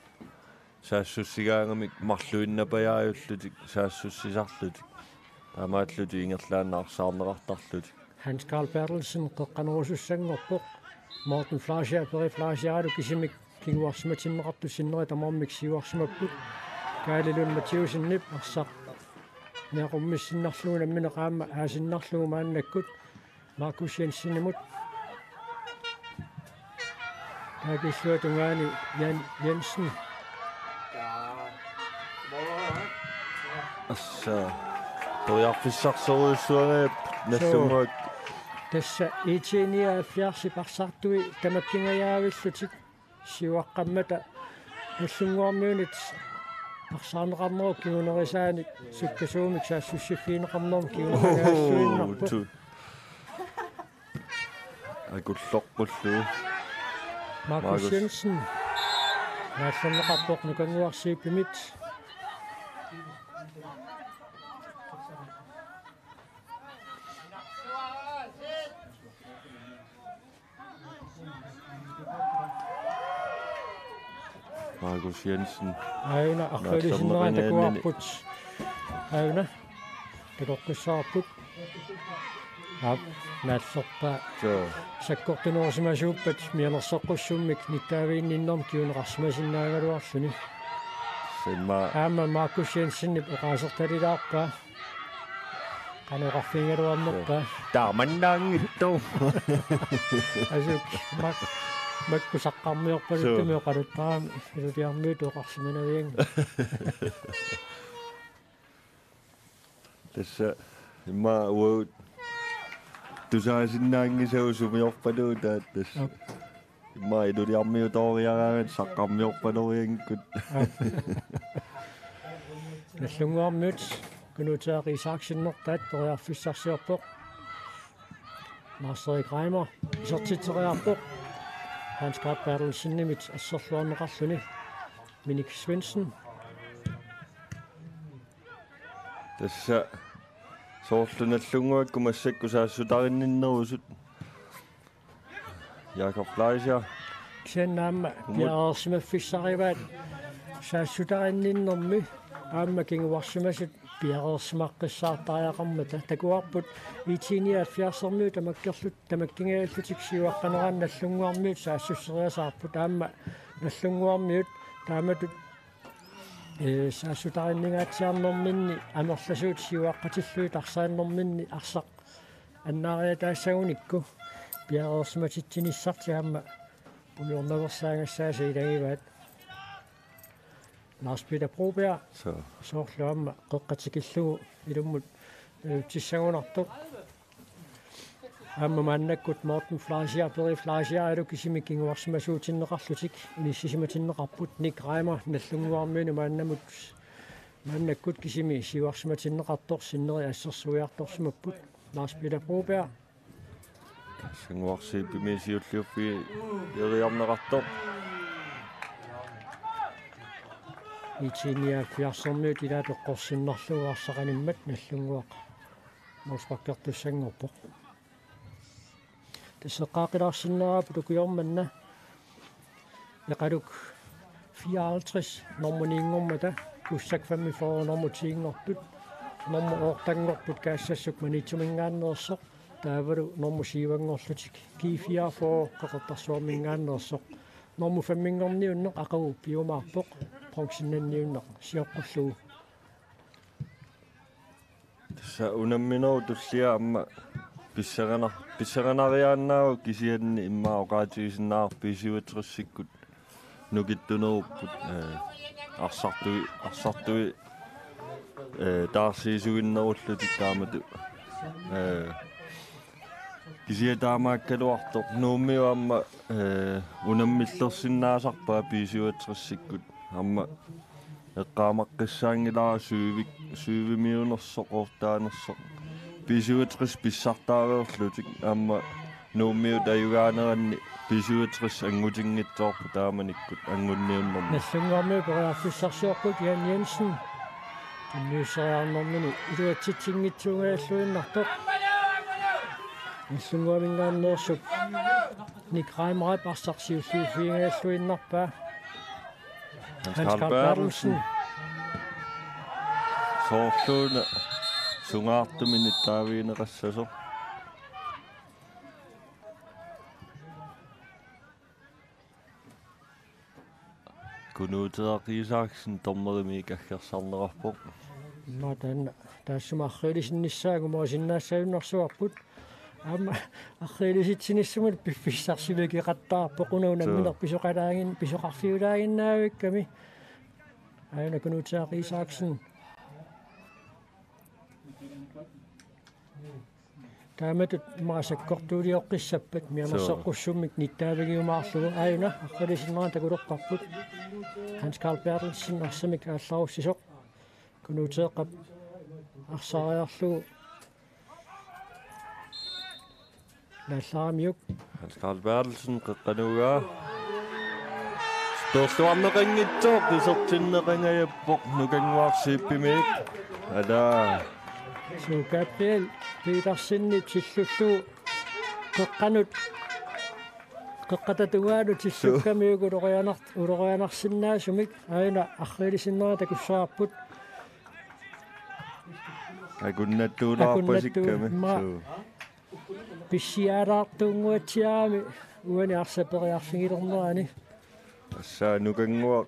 Saassussigaangamik marluinnapajaajullutik, saassussisarlutik. Taamaallutik ingerlaannaq arsaarneqartarlutik. Hans Karl Berthelsen qeqqanerusussanngorpoq. Morten Fleischer, Peri Fleischerilu kisimik kinguarsimatinneqartut sinneri tamarmik siuarsimapput. Kaali Lund Mathiussenip arsaq niaqummissinnarlugu nammineq aamma aasinnarlugu maannakkut. Markus Jensenimut. Taakku illuatungaani Jan Jensen. Assa. Periarfissarsorujussuarput Nagdlunguaq. Tassa I T nioghalvfjerdsip arsartui tamakkingajaavillutik siuaqqammata Nagdlunguarmiunit arsaarneqarnerup kingunerisaanik sukkasuumik saassussiffigineqarnerup kinguneqangaassuinnarpoq. Uu, tu-, akulloqqullugu. Markus Markus. Jensen. Naallerneqarpoq Nukannguarsiipimit. Markus Jensen. Aajuna arfalisinnerani takuarput. Aajuna. Takoqqissaarput. Aap, naallerpaa. Joo. Sakkortunerusumasuuppat mianersoqqussummik nittaaviginninnermik kinguneqarsimasinnaagaluarluni. Simma. Aamma Markus Jensenip oqaasertalilaarpaa. Qanoq oqarfigigaluarnerpaa. Taamannaanngitsoq. Asuk mak-, makku saqqarmiorpaluttumi oqaluttarami iluliarmiut oqarsimanavianngillat. Tassa immaqa uagut tusaasinnaanngisagut sumiorpaluutaat tassa. Aap. Immaqa iluliarmiutooriaraangat saqqarmiorpalorianngikkuit. Nagdlunguarmiut Knud Terry Isaksennertaat periarfissarsiorpoq. Lars-Erik Reimer isertitseriarpoq. Hans Karl Berthelsenimit asserluarneqarluni. Minik Svendsen. Tassa soorlu Nagdlunguakkut massakkut saassutarinninnerusut. Jakob Fleischer. Kisianni aamma Umut. Piareersimaffissarivaat saassutarinninnermi aamma kinguarsimasut piareersimaqqissaartariaqarmata. Takuarput I T nioghalvfjerdsermiut tamakkerlutik tamakkingajallutik siuaqqanerani Nagdlunguarmiut saassusseriasaarput aamma Nagdlunguarmiut taamatut, ee, saassutarinningaatsiarnerminni amerlasuut siuaqqatillugit arsaannerminni arsaq annaariataassaguni piareersimatitsinissartik aamma puigornaveersaagassaasa ilagivaat. Lars Peter Broberg. Suu. Soorlu aamma qeqqata tikillugu ilummut, ee, utsissagunartoq. Aamma maannakkut Morten Fleischer, Peri Fleischer, alu kisimi kinguarsimasuutinneqarlutik inissisimatinneqarput. Nick Reimer Nagdlunguarmiunut maannamut, maannakkut kisimi siuarsimatinneqartoq, sinneri assersuiartorsimapput. Lars Peter Broberg. Nagdlunguaq C P-mi siulliuffiit eriarneqartoq. Nitten nioghalvfjerdsermiut ilaat eqqorsinnarlugu arsaq animmat Nagdlunguaq målsparkertussanngorpoq. Tassa eqqaaqqilaarsinnaavaat ukioq manna Eqaluk fireoghalvtreds nummer ni-nngormata, Kussak femogfyrre nummer ti-nngortut, nummer otte-nngorput Kaassassuk Maniitsuminngaanneersoq, taavalu nummer syv-nngorlutik G fireogfyrre Qeqertarsuarminngaanneersoq. Nummer fem-nngorniunneq aqagu piumaarpoq, bronzennanniunneq sioqqullugu. Tassa unamminerup tullia aamma pissanganar-, pissanganariaannaavoq, kisianni immaqa oqaatigisinnaavarput B syvogtresikkut nukittunerupput, ee, arsartui-, arsartui-, ee, taarsiisuinnerullutik taamatut. Ee, kisianni taamaakkaluartoq Nuummiut aamma, ee, unammillersinnaasarpaat B syvogtresikkut aamma eqqaamaqqissaanngilara syvi-, syvimiunersoq, ottaanersoq. B syvogtres pissartaareerlutik aamma Nuummiut ajugaaneranni B syvogtres angutinngitsoorput taamanikkut angunniunnermi. Nagdlunguarmiut periarfissarsiorput, Jan Jensen tunniusseriarnermini iluatsitsinngitsuugajalluinnartoq. Nagdlunguaminngaanneersup Nick Reimerip arsaq siulliuffigigajalluinnarpaa. Hans Carl Berthelsen. Soorluuna sungaartumik nittaavigineqassasoq. Knud Erik Isaksen dommerimik aggersarneqarpoq. Immaqa taanna taassuma arriilisinnissaagut imaluunniit sinnaassagunarsuarput. Aamma arriilisitsinissamut piffissarsivigeqattaarpoq, una unammineq pisoqalaagin-, pisoqarfiulaaginnaavikkami. Aajuna Knud Erik Isaksen. Taamatut immaqa sakkortuulioqqissappat mianersoqqussummik nittaavigiumaarlugu, aajuna arriilisinnera takulerparput. Hans Carl Berthelsen arsamik aallarussisoq. Knud Erik arsariarlugu naallaramiuk. Hans Carl Berthelsen qeqqanut. Torsuarneqanngitsoq, isertinneqangajappoq Nukannguaq C P-miit. Ala. Suu, Gabriel Petersenip sillullugu qeqqanut, qeqqata tungaanut sillukkamiuk ulorianar-, ulorianarsinnaasumik, aajuna arriilisinnera takussavarput. Akunnattuulaarpasikkami. Akunnattuut. Immaqa. Suu. Pissialaartuunnguatsiarami uani arsaq periarfigilernerani. Tassa Nukannguaq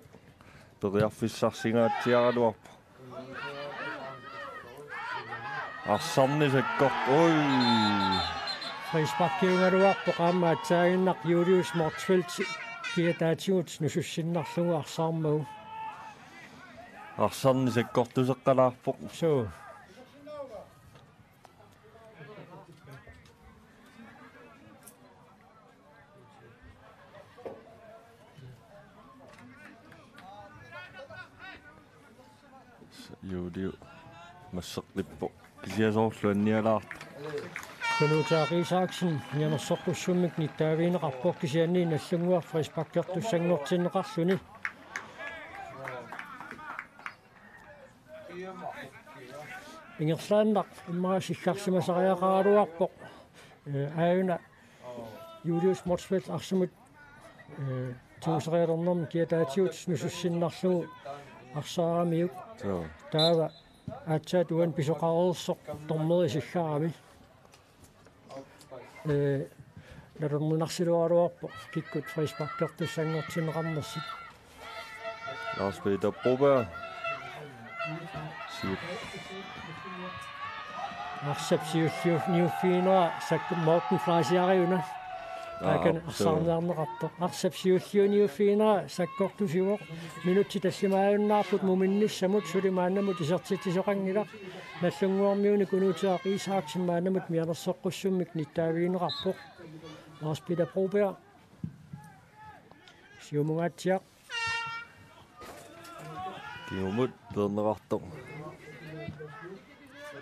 periarfissarsinngaatsiaraluarpoq. Arsarneq sakkort-, oj. Frisparkiugaluarpoq aamma, aatsaaginnaq Julius Motzfeldt kiataatigut nusussinnarlugu arsaarmagu. Arsarneq sakkortuseqqalaarpoq. Suu. Juliu masseqqippoq. Kisianni soorlu annialaartoq. Knud Erik Isaksen mianersoqqussummik nittaavigineqarpoq, kisianni Nagdlunguaq frisparkertussanngortinneqarluni. Ingerlaannaq immaqa siggarsimasariaqaraluarpoq. Ee, aajuna Julius Motzfeldt arsamut, ee, tigusarialernermi kiataatigut nusussinnarlugu arsaaramiuk. Joo. Taava aatsaat uani pisoqareersoq dommeri siggarami. Ee, nalorninarsiluaraluarpoq kikkut frisparkertussanngortinneqarnersut. Lars Peter Broberg. Siut. Arsap siulliuniuffiginera sakku Morten Fleischer una. Aa, taakani suu. Arsaarniarneqartoq. Arsap siulliuniuffiginera sakkortusivoq. Minutsit tallimaajunnaarput muminnissamut, suli maannamut isertitsisoqanngilaq. Nallunnguarmiuni Kunuuteeraq Isaksen maannamut mianersoqqussummik nittaavigineqarpoq. Lars Peter Broberg. Siumungaatsiaq. Kingumut peerneqartoq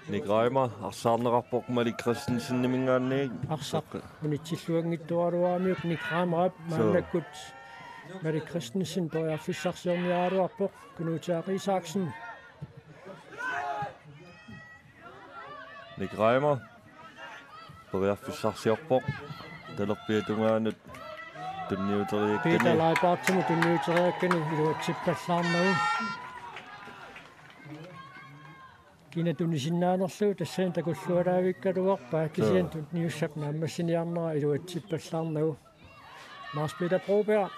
Nick Reimer, arsaarneqarpoq Malik Christenseniminngaanniit. Arsaq unitsilluanngittuaraluaramiuk Nick Reimerip. Suu. Maannakkut Malik Christensen periarfissarsiorniaraluarpoq. Kunuuteeraq Isaksen. Nick Reimer. Periarfissarsiorpoq. Talerpiata tungaanut tunniuteriakkani. Peter Leibartimut tunniuteriakkani iluatsippallaarnagu. Kina tunisinnaanerlugu tassani takullualaavikkaluarpaa, kisianni tunniussap naammassiniarnera iluatsippallaarnagu. Lars Peter Broberg.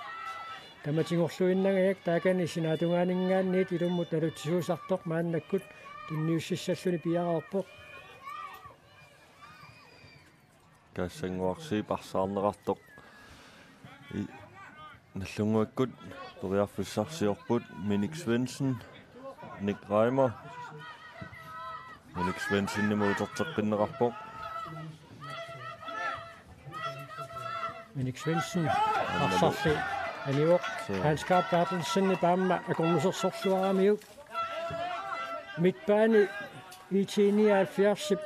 Tamatigorluinnangajak taakani sinaatungaaninngaanniit ilummut nalutsisuusartoq maannakkut tunniussissalluni piareerpoq. Kassannguarsiip arsaarneqartoq. I-, Nallunnguakkut periarfissarsiorput Minik Svendsen, Nick Reimer. Minik Svendsenimut uterteqqinneqarpoq. Minik Svendsen, arsarli anivoq. Suu. Hans Karl Berthelsenip aamma akornusersorluaramiuk. Midtbane IT nioghalvfjerdsip,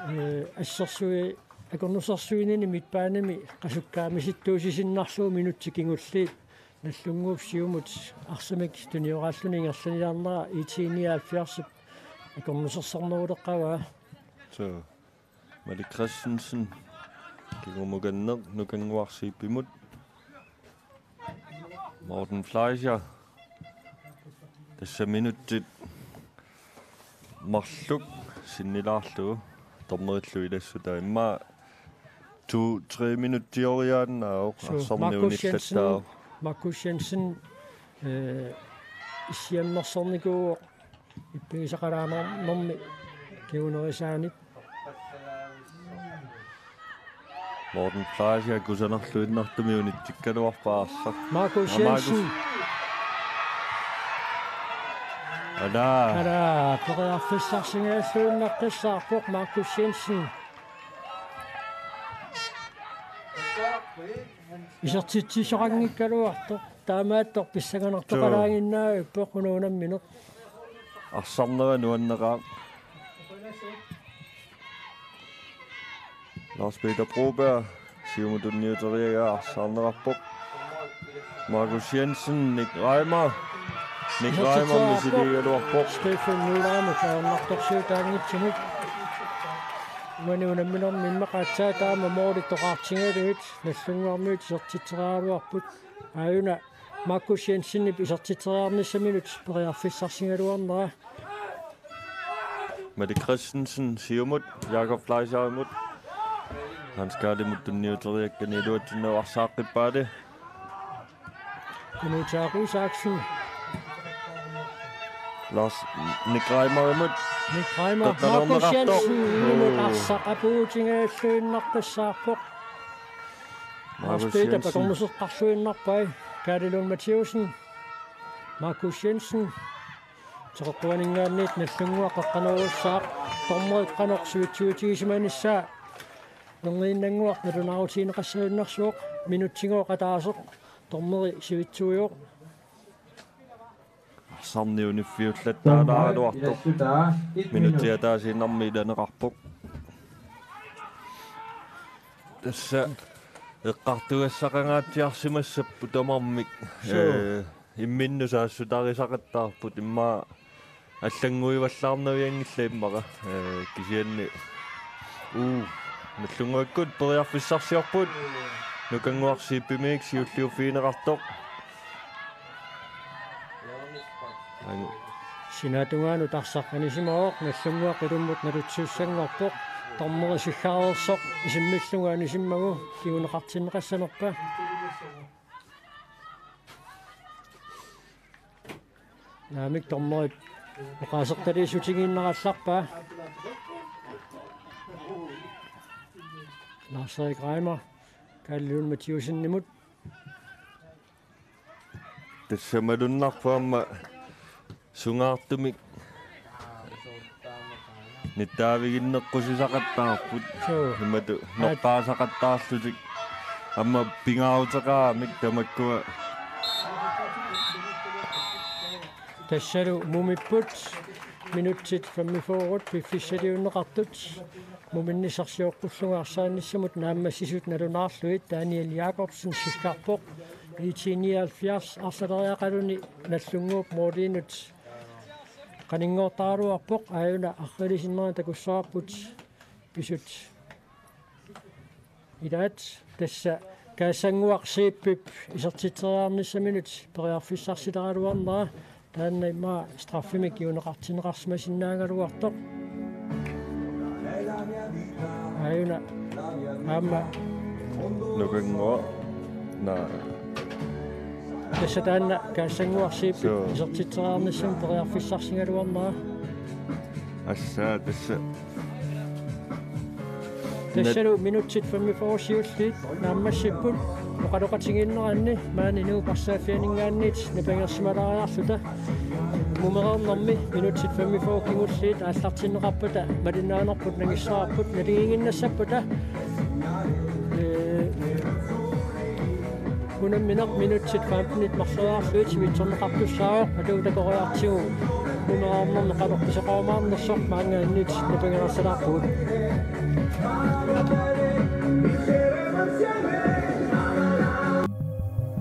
øh, assersui-, akornusersuinini midtbanemi qasukkaamisittuussisinnarlugu minutsit kingulliit Nallunnguup siumut arsamik tunioraalluni ingerlaniarnera IT nioghalvfjerdsip akornusersorneruleqqavaa. Suu. Malik Christensen. Kingumukanneq Nukannguaq C P-mut. Morten Fleischer. Tassa minutsit marluk sinnilaarlugu dommerillu ilassutaa, immaqa to-tre minutsioriaannaavoq. Suu, arsarniunillattaavoq. Markus Jensen, Markus Jensen, øh, issiammersornikuuvoq ippigisaqalaanermi kingunerisaanit. Morten Fleischer kusanarluinnartumik unitsikkaluarpaa arsaq. Markus Jensen. Ala. Ala, periarfissarsingajalluinnaqqissaarpoq Markus Jensen. Isertitsisoqanngikkaluartoq. Taamaattoq pissanganartoqalaaginnavippoq una unammineq. Arsarnera nuanneqaaq. Lars Peter Broberg, siumut tunniuteriagaa arsaarneqarpoq. Markus Jensen, Nick Reimer. Nick Reimer misiliigaluarpoq. Stephen Møllerimut ajornartorsiutaanngitsumik. Uani unamminermi immaqa aatsaat taama moolit toqqaartigalugit Nallunnguarmiut isertitseriaraluarput. Aajuna Markus Jensenip isertitseriarnissaminut periarfissarsigaluarnera. Mette Christensen siumut, Jakob Fleischerimut. Hans Karlimut tunniuteriakkani iluatsinnagu arsaaqqippaali. Kunuuteeraq Isaksen. Lars Nick Reimerimut. Nick Reimer, Markus Jensenimut arsaq apuutigaluinnaqqissaarpoq. Lars Peter akornuseqqarluinnarpai. Kaali Lund Mathiussen. Markus Jensen. Teqeqquaninngaanniit Nallunnguaq qeqqanoorussaaq. Dommerit qanoq sivitsuutigisimanissaa. Erniinnannguaq nalunaarutigineqassagunarpoq. Minutsigooq ataaseq. Dommeri sivitsuivoq. Arsarniuniffiullattaalaaraluartoq. Minutsit ataasiinnarmik ilaneqarpoq. Tassa eqqartugassaqangaatsiarsimassapput tamarmik. Suu. Ee, imminnut saassutarisaqattaarput immaqa allannguivallaarnavianngillat immaqa. Ee, kisianni. Uu, Nallunnguakkut periarfissarsiorput. Nukannguaq C P-miit siulliuffigineqartoq. Sinaata tungaanut arsaq anisimavoq, Nallunnguaq ilummut nalutsisussanngorpoq. Dommeri Siggaarersoq isimmillugu anisimmagu kinguneqartinneqassanerpa? Naamik, dommerip oqaasertaliissutigiinnarallarpaa. Lars-Erik Reimer, Kalle Lund Mathiassenimut. Tassa malunnarpoq aamma sungaartumik nittaaviginneqqusisaqattaarput. Suu. Imatut nortaasaqattaarlutik. Aamma pingaaruteqaramik tamakkua. Tassalu mumipput minutsit femogfyrre piffissaliunneqartut. Muminnissarsioqqullunga arsaannissamut naammassisut nalunaarlugit Daniel Jakobsen sikkarpoq. IT nioghalvfjerds arsaleriaqaluni Nagdlunguup måliinut qaninngortaraluarpoq, aajuna arriilisinnera takussavarput pisut ilaat. Tassa Kaassannguaq Zeebip isertitseriarnissaminut periarfissarsileraluarnera, taanna immaqa straffimik kinguneqartinneqarsimasinnaagaluartoq. Aajuna aamma Nukannguaq. Naa. Tassa taanna Kaassannguaq Zeebip Suu. isertitseriarnissamut periarfissarsigaluarnera. Assa tassa. Tassalu minutsit femogfyrre siulliit naammassipput oqaloqatigiinneranni maani Nuup arsaaffianinngaanniit nipangersimalaariarluta. Mumereernermi minutsit femogfyrre kingulliit aallartinneqarpata malinnaanerput nangissavarput, naligiinnassappata. Ee, unammineq minutsit femtenit marloriarlugit sivitsorneqartussaavoq, atuuttakoriartigu mumereernermi qanoq pisoqarumaarnersoq maanngaanniit nipangereersalaarpugut.